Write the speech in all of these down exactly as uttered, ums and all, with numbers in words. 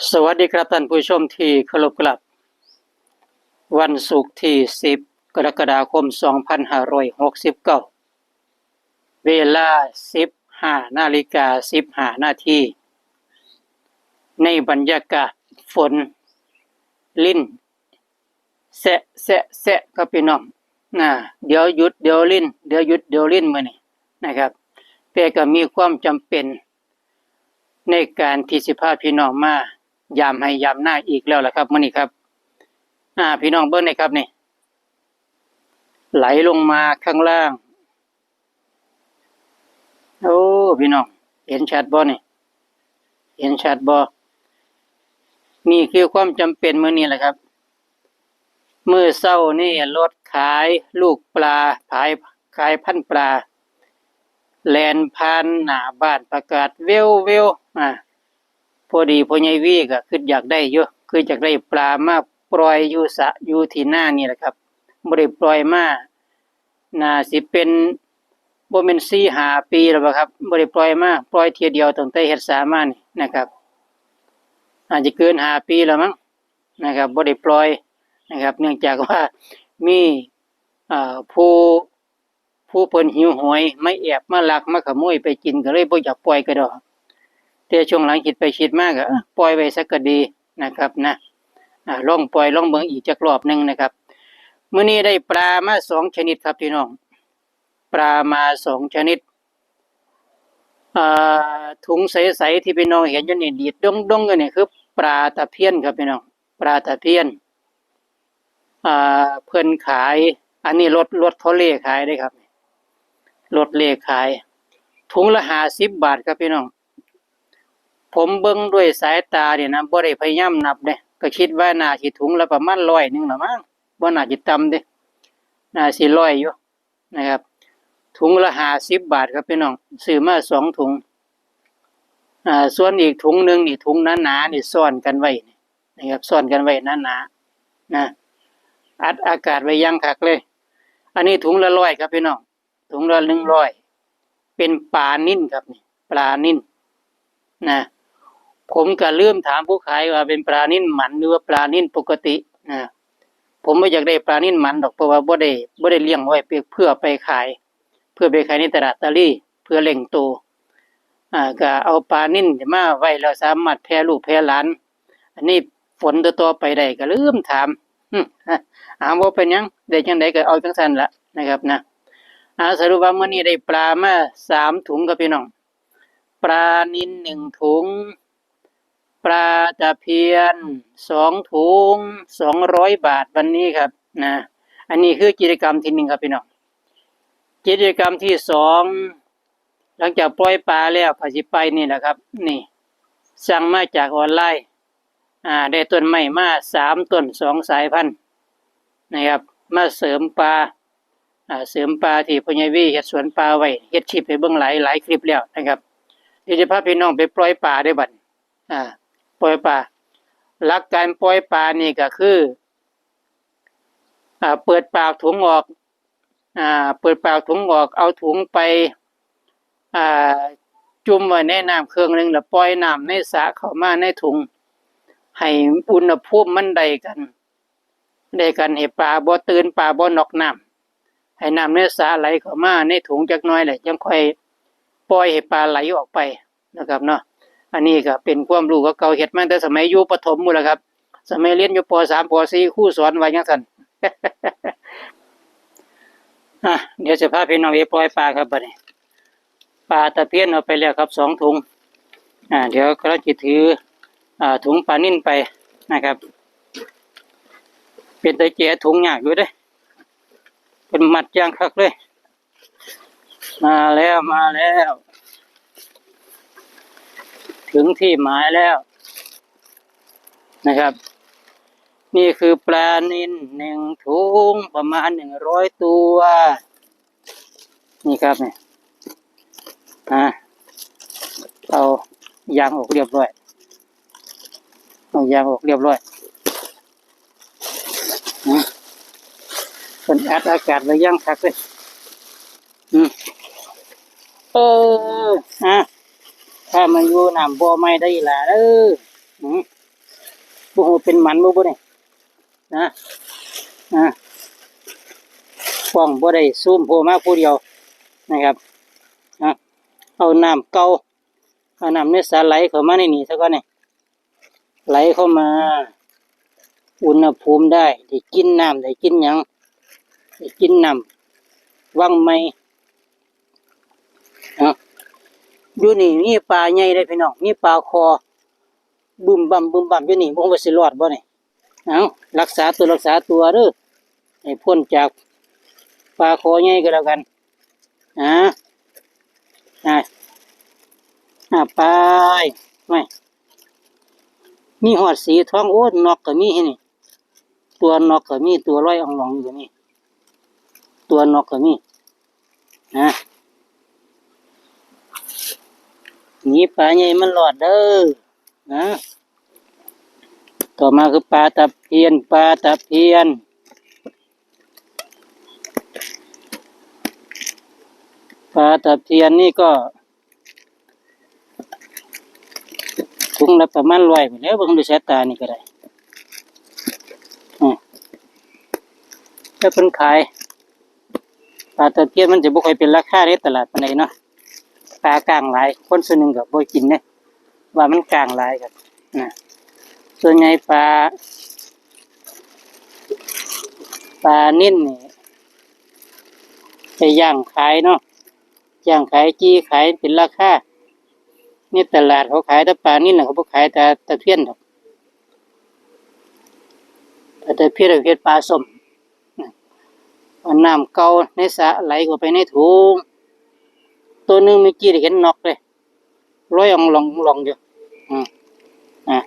สวัสดีครับท่านผู้ชมที่เคารพครับ วันศุกร์ที่สิบ กรกฎาคม สองพันห้าร้อยหกสิบเก้า เวลา สิบห้านาฬิกา สิบห้านาที ในบรรยากาศฝนรินแซะแซะแซะครับพี่น้องนะ เดี๋ยวหยุดเดี๋ยวริน เดี๋ยวหยุดเดี๋ยวรินมื้อนี้นะครับ แต่ก็มีความจำเป็นในการที่สิพาพี่น้องมายามไฮ่ยามนาอีกแล้วล่ะครับมื้อนี้ครับ อ่า พี่น้องเบิ่งนี่ครับนี่ ไหลลงมาข้างล่าง โอ้ พี่น้อง เห็นชัดบ่นี่ เห็นชัดบ่ นี่คือความจำเป็นมื้อนี้แหละครับ มื้อเช้านี่รถขายลูกปลา ขาย ขายพันธุ์ปลา แล่นผ่านหน้าบ้านประกาศเววเวว อ่า พอดีพ่อใหญ่วีก็คิดอยากได้อยู่ คืออยากได้ปลามาปล่อยอยู่สระ อยู่ที่นานี่แหละครับ บ่ได้ปล่อยมา น่าสิเป็น บ่แม่นสี่ห้าปีแล้วบ่ครับ บ่ได้ปล่อยมา ปล่อยเทื่อเดียวตั้งแต่เฮ็ดสระมานี่นะครับ อาจจะเกินห้าปีแล้วมั้งนะครับ บ่ได้ปล่อยนะครับ เนื่องจากว่ามี เอ่อ ผู้ ผู้เพิ่นหิวโหย มาแอบมาลักมาขโมยไปกิน ก็เลยบ่อยากปล่อยกะด้อ แต่ช่วงหลังคิดไปคิดมาก็ เอ้อ ปล่อยไว้ซะก็ดีนะครับนะ อ่า ลองปล่อยลองเบิ่งอีกจักรอบหนึ่งนะครับ มื้อนี้ได้ปลามาสองชนิดครับพี่น้อง ปลามาสองชนิด อ่า ถุงใสๆที่พี่น้องเห็นอยู่นี่ ดีดดงๆอยู่นี่คือปลาตะเพียนครับพี่น้อง ปลาตะเพียน อ่า เพิ่นขาย อันนี้รถ รถเขาเล่ขายเด้ครับ รถเล่ขาย ถุงละห้าสิบบาทครับพี่น้อง ผมเบิ่งด้วยสายตาเนี่ยนะ บ่ได้พยายามนับเด้ ก็คิดว่าน่าสิถุงละประมาณร้อยหนึ่งละมั้ง บ่น่าสิต่ำเด้ น่าสิร้อยอยู่นะครับ ถุงละห้าสิบบาทครับพี่น้อง ซื้อมาสองถุง อ่า ส่วนอีกถุงหนึ่งนี่ ถุงหนาๆนี่ซ้อนกันไว้นี่นะครับ ซ้อนกันไว้หนาๆนะ อัดอากาศไว้อย่างคักเลย อันนี้ถุงละร้อยครับพี่น้อง ถุงละหนึ่งร้อย เป็นปลานิลครับนี่ ปลานิลนะ ผมก็ลืมถามผู้ขายว่าเป็นปลานิลหมันหรือว่าปลานิลปกตินะ ผมบ่อยากได้ปลานิลหมันดอก เพราะว่าบ่ได้ บ่ได้เลี้ยงไว้เพื่อไปขาย เพื่อไปขายในตลาดตะลี เพื่อเลี้ยงโต อ่า ก็เอาปลานิลมาไว้แล้วสามารถแพร่ลูกแพร่หลาน อันนี้ฝนต่อๆไปได้ก็ลืมถาม อืม อ่ะ อ่า บ่เป็นหยัง ได้จั่งใดก็เอาจั่งซั้นละนะครับนะ อ่า สรุปว่ามื้อนี้ได้ปลามาสามถุงครับพี่น้อง ปลานิลหนึ่งถุง ปลาตะเพียนสองถุง สองร้อยบาทวันนี้ครับนะ อันนี้คือกิจกรรมที่หนึ่งครับพี่น้อง กิจกรรมที่สอง หลังจากปล่อยปลาแล้วก็สิไปนี่แหละครับ นี่ สั่งมาจากออนไลน์ อ่า ได้ต้นไม้มาสามต้น สองสายพันธุ์นะครับ มาเสริมป่า อ่า เสริมป่าที่พ่อใหญ่วีเฮ็ดสวนป่าไว้ เฮ็ดคลิปให้เบิ่งหลาย หลายคลิปแล้วนะครับ เดี๋ยวจะพาพี่น้องไปปล่อยปลาเด้อบัดนี้ อ่า ปล่อยปลา หลักการปล่อยปลานี่ก็คือ อ่า เปิดปากถุงออก อ่า เปิดปากถุงออก เอาถุงไป อ่า จุ่มไว้ในน้ำเครื่องหนึ่ง แล้วปล่อยน้ำในสระเข้ามาในถุง ให้อุณหภูมิมันได้กัน ได้กัน ให้ปลาบ่ตื่น ปลาบ่น็อกน้ำ ให้น้ำในสระไหลเข้ามาในถุงจักหน่อย แล้วจั่งค่อยปล่อยให้ปลาไหลออกไปนะครับเนาะ อันนี้ก็เป็นความรู้เก่าๆ เฮ็ดมาแต่สมัยอยู่ประถมพู้นล่ะครับ สมัยเรียนอยู่ ป.สาม ป.สี่ ครูสอนว่าจั่งซั้น อ่ะ เดี๋ยวสิพาพี่น้องไปปล่อยปลาครับบัดนี้ ปลาตะเพียนเอาไปแล้วครับ สองถุง อ่า เดี๋ยวกำลังสิถือ อ่า ถุงปลานิลไปนะครับ เป็นตาแจ๋ถุงยากอยู่เด้ เป็นมัดอย่างคักเลย มาแล้ว มาแล้ว ถึงที่หมายแล้วนะครับ นี่คือปลานิลหนึ่งถุง ประมาณหนึ่งร้อยตัว นี่ครับ นี่ อ่า เอายางออกเรียบร้อย เอายางออกเรียบร้อย นะ เพิ่นอัดอากาศไว้อย่างคักเลย อืม เออ อ่ะ ถ้ามาอยู่น้ำบ่อใหม่ได้อีหล่าเด้อ อืม บ่ฮู้เป็นหมันบ่บุนี่ นะ นะ กล้องบ่ได้ซูมโผล่มาผู้เดียวนะครับ นะ เอาน้ำเก่า เอาน้ำในสระไหลเข้ามาในนี่ซะก่อนนี่ ไหลเข้ามา อุณหภูมิได้ ได้กินน้ำ ได้กินหยัง ได้กินน้ำวังใหม่ เนาะ อยู่นี่มีปลาใหญ่เด้อพี่น้อง มีปลาคอ บึ้มบั้ม บึ้มบั้มอยู่นี่ บ่ฮู้ว่าสิรอดบ่นี่ เอ้า รักษาตัว รักษาตัวเด้อ ให้พ้นจากปลาคอใหญ่ก็แล้วกัน อ่า อ่า อ่า ไป ไม่ มีฮอดสีทอง โอ้ นกก็มีนี่ ตัวนกก็มี ตัวลอยอ่องหล่องอยู่ก็มี ตัวนกก็มี นะ หนีปลาใหญ่มันรอดเด้อ นะ ต่อมาคือปลาตะเพียน ปลาตะเพียน ปลาตะเพียนนี่ก็ ถุงละประมาณร้อยพุ้นแหล้ว เบิ่งด้วยสายตานี่ก็ได้ อืม แล้วเพิ่นขาย ปลาตะเพียนมันจะบ่ค่อยเป็นราคาในตลาดปานใดเนาะ ปลาก้างหลาย คนส่วนหนึ่งก็บ่กินเด้ ว่ามันก้างหลายครับ นะ ส่วนใหญ่ปลา ปลานิลนี่ ไปย่างขายเนาะ ย่างขาย จี่ขายเป็นราคา ในตลาดเขาขายแต่ปลานิลน่ะ เขาบ่ขายแต่ตะเพียนดอก ปลาตะเพียนเอาเฮ็ดปลาส้ม เอาน้ำเก่าในสระไหลเข้าไปในถุง ตัวหนึ่งเมื่อกี้ได้เห็นนกเลย ลอยอ่องหล่องอ่องหล่องอยู่ อืม อ่ะ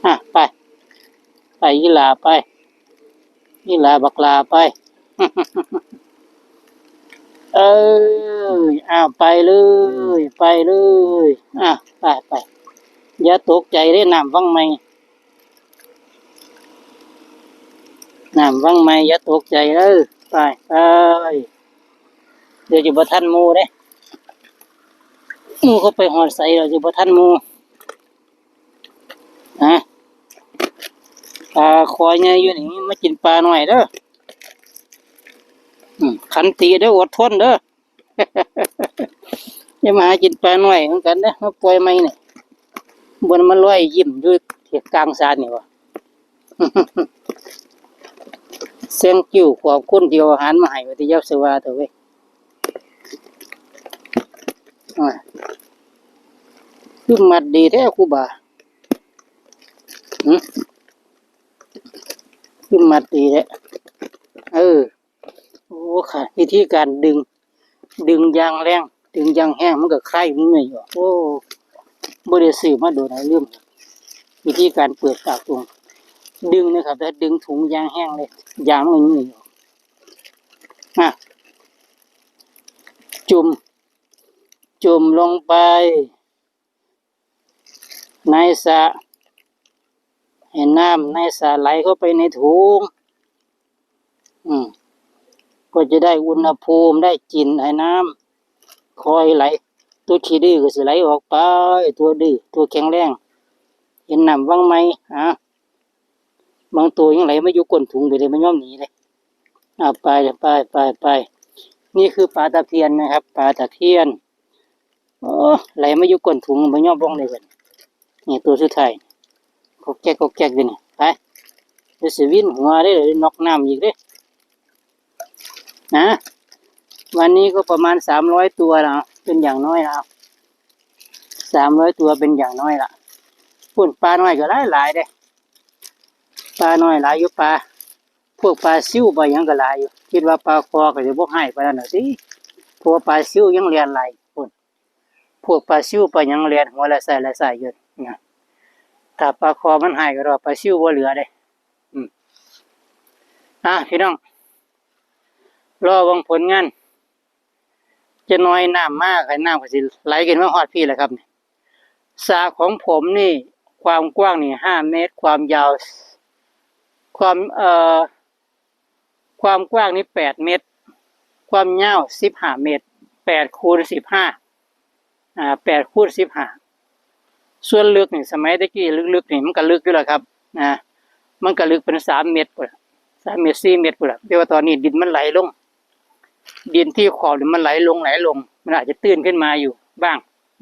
อ่ะ ไป ไป อีหล่าไป อีหล่าบักหล่าไป เอ้ย อ้าว ไปเลย ไปเลย อ่ะ ไป ไป อย่าตกใจเด้อ น้ำวังใหม่ น้ำวังใหม่ อย่าตกใจเด้อ ไป ไป เดี๋ยวจะบ่ทันหมู่เด้ หมู่เขาไปฮอดไสแล้วจะบ่ทันหมู่ ฮะ ปลาคอใหญ่อยู่นี่ มากินปลาน้อยเด้อ อืม ขันติเด้อ อดทนเด้อ อย่ามาหากินปลาน้อยเหมือนกันเด้อ มาปล่อยใหม่นี่ บ่มันลอยยิ้มอยู่ที่กลางสระนี่หว่า แซงกิ้ว ขอบคุณที่เอาอาหารมาให้ ว่าติ อย่าสิว่าเถาะเว้ย อ่า คือมัดดีแท้ครูบา หึ คือมัดดีแท้ เออ โอ้ ค่ะ วิธีการดึง ดึงอย่างแรง ดึงอย่างแรง มันก็คลายมันเมื่อยออก โอ้ บ่ได้ซื้อมาโดนแล้ว ลืม วิธีการเปิดปากถุง ดึงนะครับ ถ้าดึงถุงอย่างแรงเลย ยางมันเมื่อยออก อ่ะ จุ่ม จุ่มลงไป ในสระ ให้น้ำในสระไหลเข้าไปในถุง อืม ก็จะได้อุณหภูมิ ได้กลิ่นไอน้ำ คอยไหล ตัวขี้ดื้อก็สิไหลออกไป ตัวดื้อ ตัวแข็งแรง เห็นน้ำวังใหม่ อ่ะ บางตัวยังไหลมาอยู่ก้นถุงไปเลย บ่ยอมหนีเลย อ่ะ ไป ไป ไป ไป นี่คือปลาตะเพียนนะครับ ปลาตะเพียน โอ้ ไหลมาอยู่ก้นถุง บ่ยอมลงเลยเพิ่น นี่ตัวสุดท้าย ก๊อกแก๊กก๊อกแก๊กอยู่นี่ ไป เดี๋ยวสิวินหัวเด้อ เดี๋ยวนกน้ำอีกเด้อ นะ วันนี้ก็ประมาณสามร้อยตัวแล้ว เป็นอย่างน้อยแล้ว สามร้อยตัวเป็นอย่างน้อยละ พุ้นปลาน้อยก็หลายหลายเด้ ปลาน้อยหลายอยู่ ปลา พวกปลาซิวปลาหยังก็หลายอยู่ คิดว่าปลาคอก็สิบ่หลายปานนั้นดอกติ เพราะว่าปลาซิวยังแล่นหลายพุ้น พวกปลาซิวปลาหยังแล่นหัวละไส้ละไส้อยู่นะ ถ้าปลาคอมันหลายก็รอปลาซิวบ่เหลือเด้ อืม อ่ะ พี่น้อง รอเบิ่งผลงาน จักหน่อยน้ำมา คันน้ำก็สิไหลขึ้นมาฮอดพี้แหละครับนี่ สระของผมนี่ ความกว้างนี่ห้าเมตร ความยาว ความ เอ่อ ความกว้างนี่แปดเมตร ความยาวสิบห้าเมตร แปดคูณสิบห้า อ่า แปดคูณสิบห้า ส่วนลึกนี่ สมัยตะกี้ลึกๆนี่มันก็ลึกอยู่แล้วครับ นะ มันก็ลึกเป็นสามเมตรพุ้นล่ะ สามเมตร สี่เมตรพุ้นล่ะ แต่ว่าตอนนี้ดินมันไหลลง ดินที่ขอบนี่มันไหลลง ไหลลง มันอาจจะตื้นขึ้นมาอยู่บ้าง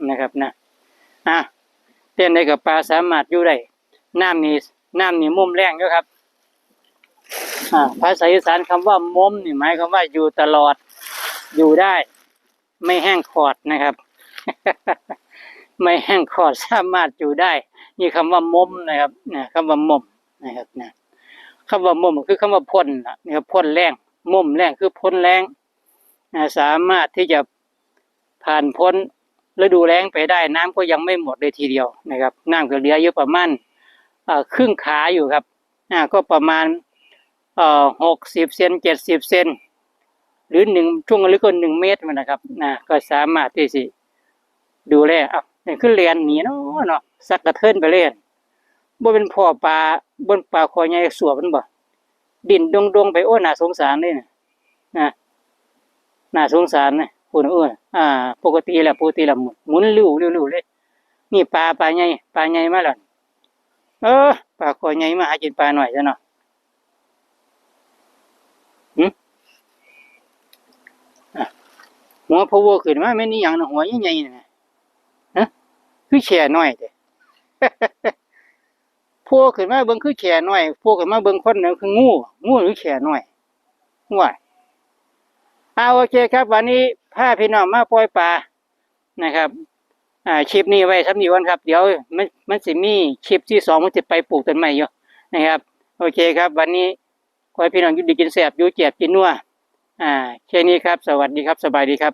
นะครับนะ อ่ะ แต่ในกับปลาสามารถอยู่ได้ น้ำนี่ น้ำนี่ม่มแรงอยู่ครับ อ่า ภาษาอีสานคำว่าม่มนี่หมายความว่าอยู่ตลอด อยู่ได้ ไม่แห้งขอดนะครับ ไม่แห้งขอด สามารถอยู่ได้ นี่คำว่าม่มนะครับ นะ คำว่าม่มนะครับ นะ คำว่าม่มคือคำว่าพ้นล่ะ นะครับ พ้นแรง ม่มแรงคือพ้นแรง นะ สามารถที่จะผ่านพ้นฤดูแล้งไปได้ น้ำก็ยังไม่หมดเลยทีเดียวนะครับ น้ำก็เหลืออยู่ประมาณ เอ่อ ครึ่งขาอยู่ครับ อ่า ก็ประมาณ เอ่อ หกสิบเซน เจ็ดสิบเซน หรือหนึ่ง ช่วงลึกก็หนึ่งเมตรนะครับ นะ ก็สามารถที่สิดูแล เอ้า นี่คือแล่นหนีเนาะ เนาะ สักกะเทินไปเลย บ่เป็นพ้อปลา บ่เป็นปลาคอใหญ่สวบมันบ่ ดิ้นดงๆไป โอ้ย น่าสงสารเลยนะ นะ น่าสงสารนะ พูด เออ อ่า ปกติแล้ว ปกติแล้ว หมุน หมุนริ้วๆเลย นี่ปลา ปลาใหญ่ ปลาใหญ่มาแล้ว เออ ปลาคอใหญ่มาหากินปลาน้อยซะเนาะ หึ อ่ะ หัวโผล่ขึ้นมาแม่นอีหยังนะ หัวใหญ่ๆนี่นะ ฮะ คือแข่น้อยแท้ โผล่ขึ้นมาเบิ่งคือแข่น้อย โผล่ขึ้นมาเบิ่งคนเนี่ยคืองู งูหรือแข่น้อย ว้าย อ่า โอเคครับ วันนี้พาพี่น้องมาปล่อยปลานะครับ อ่า คลิปนี้ไว้ส่ำนี้ก่อนครับ เดี๋ยวมัน มันสิมีคลิปที่สอง มันสิไปปลูกต้นไม้อยู่นะครับ โอเคครับ วันนี้ขอให้พี่น้องอยู่ดีกินแซ่บ อยู่แจบกินนัว อ่า แค่นี้ครับ สวัสดีครับ สบายดีครับ